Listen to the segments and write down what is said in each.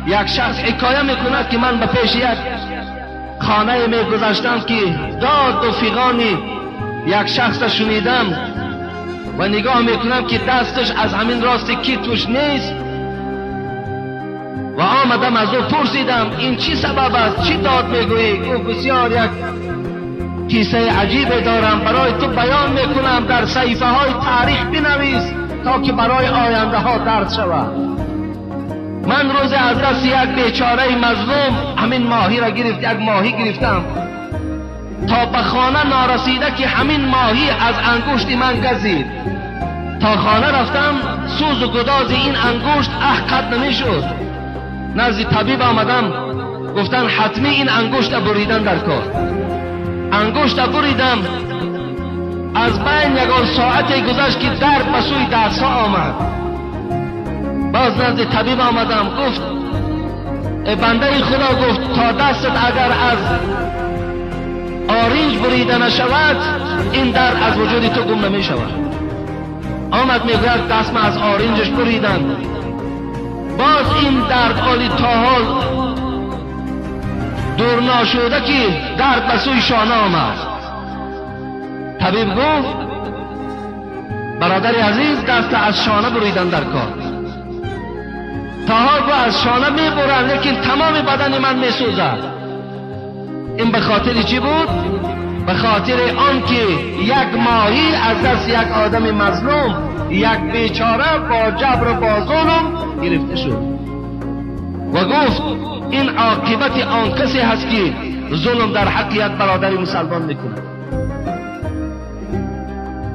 یک شخص حکایه میکند که من به پیش یک خانه میگذشتم که داد و فغانی یک شخص شنیدم و نگاه میکنم که دستش از همین راست کی توش نیست و آمدم از او پرسیدم این چی سبب است، چی داد میگویی؟ گفت بسیار یک کیسه عجیب دارم برای تو بیان میکنم، در صحیفه های تاریخ بنویس تا که برای آینده ها درس شود. من روز از دست یک بیچاره مظلوم همین ماهی را گرفت، یک ماهی گرفتم تا به خانه نارسیده که همین ماهی از انگشت من گزید. تا خانه رفتم سوز و گداز این انگشت قطع نمیشد. نزد طبیب آمدم، گفتن حتمی این انگشت بریدن در کار. انگشت بریدم، از بین یگان ساعتی گذشت که درد به سوی دستها آمد. باز نزد طبیب آمدم، گفت بنده خدا، گفت تا دستت اگر از آرنج بریده نشود این درد از وجود تو گم نمی شود. آمد میگوید دستم از آرنجش بریدن، باز این درد آلی تا حال دور ناشده که درد به سوی شانه آمد. طبیب گفت برادر عزیز دست از شانه بریدن در کار. تا حال از شانه می برن لیکن تمام بدن من می سوزد. این به خاطر چی بود؟ به خاطر آن که یک ماهی از دست یک آدم مظلوم، یک بیچاره با جبر و با ظلم گرفته شد. و گفت این عاقبت آن کسی هست که ظلم در حق یک برادر مسلمان میکند.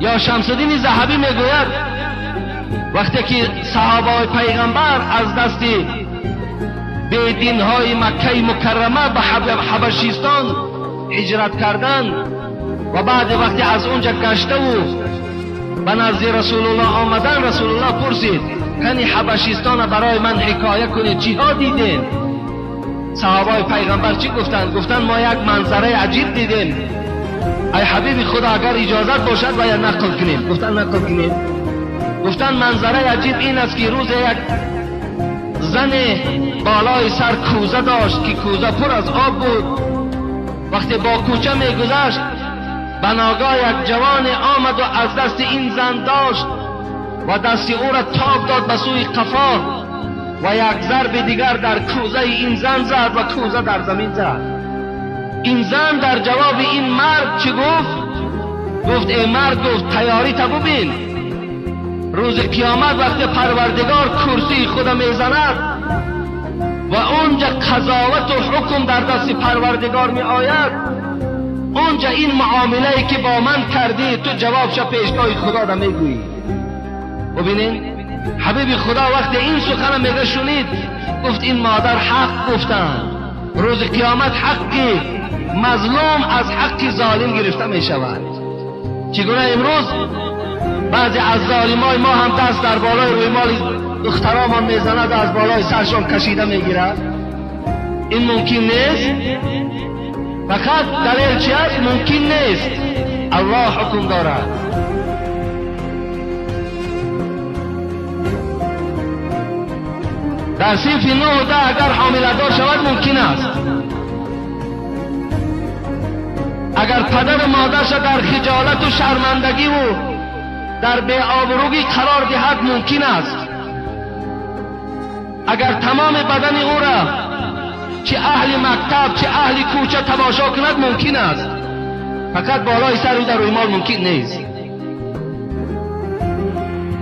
یا شمس الدین ذهبی میگوید وقتی که صحابه پیغمبر از دست بیدین های مکه مکرمه به حبشیستان هجرت کردند و بعد وقتی از اونجا گشته و به نزد رسول الله آمدن، رسول الله پرسید کنی حبشیستان برای من حکایه کنید، چی ها دیدین؟ صحابه پیغمبر چی گفتند؟ گفتند ما یک منظره عجیب دیدیم، ای حبیب خدا اگر اجازت باشد باید نقل کنیم. گفتند نقل کنیم. گفتند منظره عجیب این است که روز یک زن بالای سر کوزه داشت که کوزه پر از آب بود. وقتی با کوچه میگذشت بناگاه یک جوان آمد و از دست این زن داشت و دست او را تاب داد به سوی قفا و یک ضرب دیگر در کوزه این زن زد و کوزه در زمین زد. این زن در جواب این مرد چی گفت؟ گفت ای مرد، گفت تیاری تا ببین، روز قیامت وقتی پروردگار کرسی خود میزند و اونجا قضاوت و حکم در دست پروردگار می آید، اونجا این معامله که با من کردی تو جوابش پیشگاه خدا را میگویی. ببینین حبیب خدا وقتی این سخن میگه شنید، گفت این مادر حق گفتن، روز قیامت حقی مظلوم از حق ظالم گرفته می شود. چگونه امروز بعضی از ظالمای ما هم دست در بالای روی مال دخترامان میزند و از بالای سرشان کشیده میگیرد؟ این ممکن نیست. فقط دلیل چی است؟ ممکن نیست. الله حکم دارد. در صنف 9 و 10 اگر حامله دار شود ممکن است. اگر پدر و مادرش در خجالت و شرمندگی و در بی‌آبرویی قرار دهد ممکن است. اگر تمام بدن او را چه اهل مکتب چه اهل کوچه تماشا کند ممکن است. فقط بالای سر او در روی مال ممکن نیست.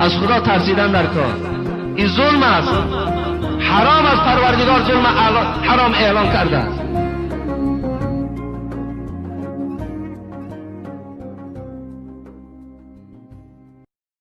از خدا ترسیدن در کار این ظلم است، حرام از پروردگار ظلم حرام اعلان کرده است.